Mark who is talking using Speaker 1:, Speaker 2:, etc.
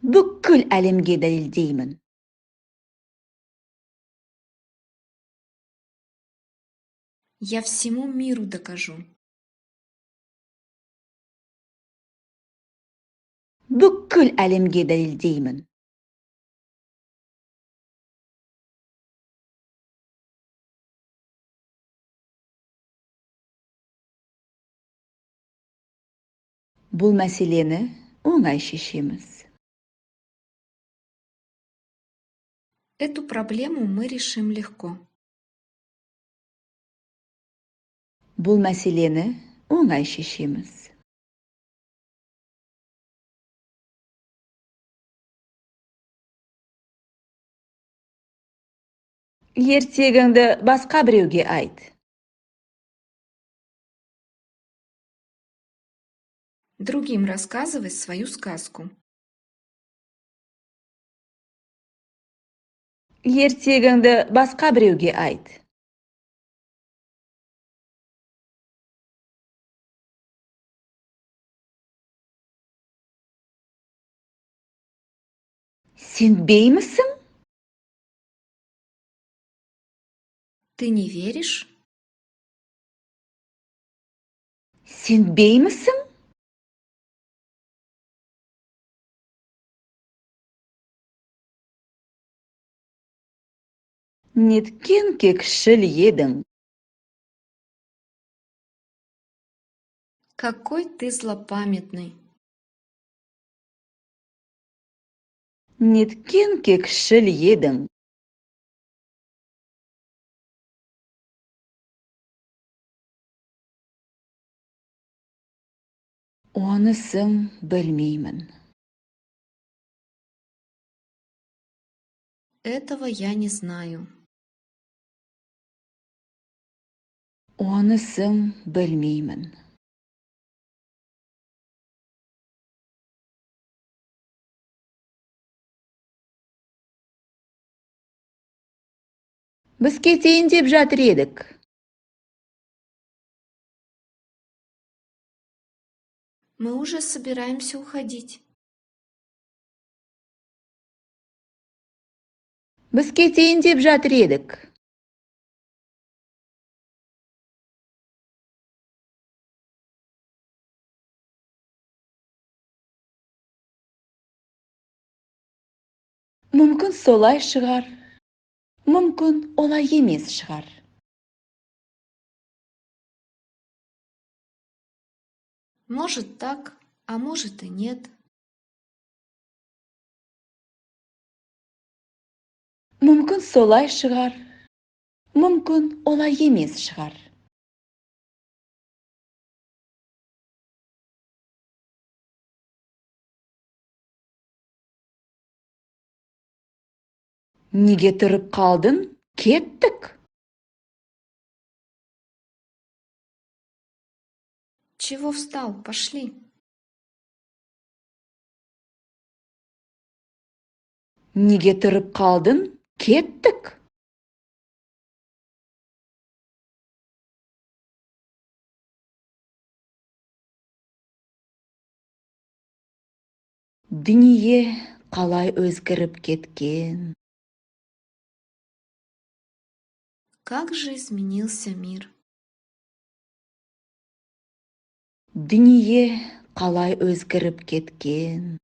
Speaker 1: Бүкіл әлемге дәлелдеймін.
Speaker 2: Я всему миру докажу.
Speaker 1: Бүкіл әлемге дәлелдеймін. Бұл мәселені оңай шешеміз.
Speaker 2: Эту проблему мы решим легко.
Speaker 1: Бұл мәселені оңай шешеміз. Ертегіңді басқа біреуге айт.
Speaker 2: Другим рассказывай свою сказку.
Speaker 1: Ертегіңді басқа біреуге айт. Сенбеймісің?
Speaker 2: Ты не веришь?
Speaker 1: Сенбеймісің? Неткен кекшіл едің?
Speaker 2: Какой ты злопамятный.
Speaker 1: Неткен кекшіл едің? Онысын білмеймін.
Speaker 2: Этого я не знаю.
Speaker 1: Онысын білмеймін. Біз кетейін деп жатыр едік.
Speaker 2: Мы уже собираемся уходить.
Speaker 1: Біз кетейін деп жатыр едік. Мүмкін солай шығар, мүмкін олай емес шығар.
Speaker 2: Может так, а может и нет.
Speaker 1: Мүмкін солай шығар, мүмкін олай емес шығар. Неге тұрып қалдың? Кеттік.
Speaker 2: Чего встал? Пошли.
Speaker 1: Неге тұрып қалдың? Кеттік. Дүние қалай өзгеріп кеткен.
Speaker 2: Как же изменился мир.
Speaker 1: Дүние қалай өзгеріп кеткен.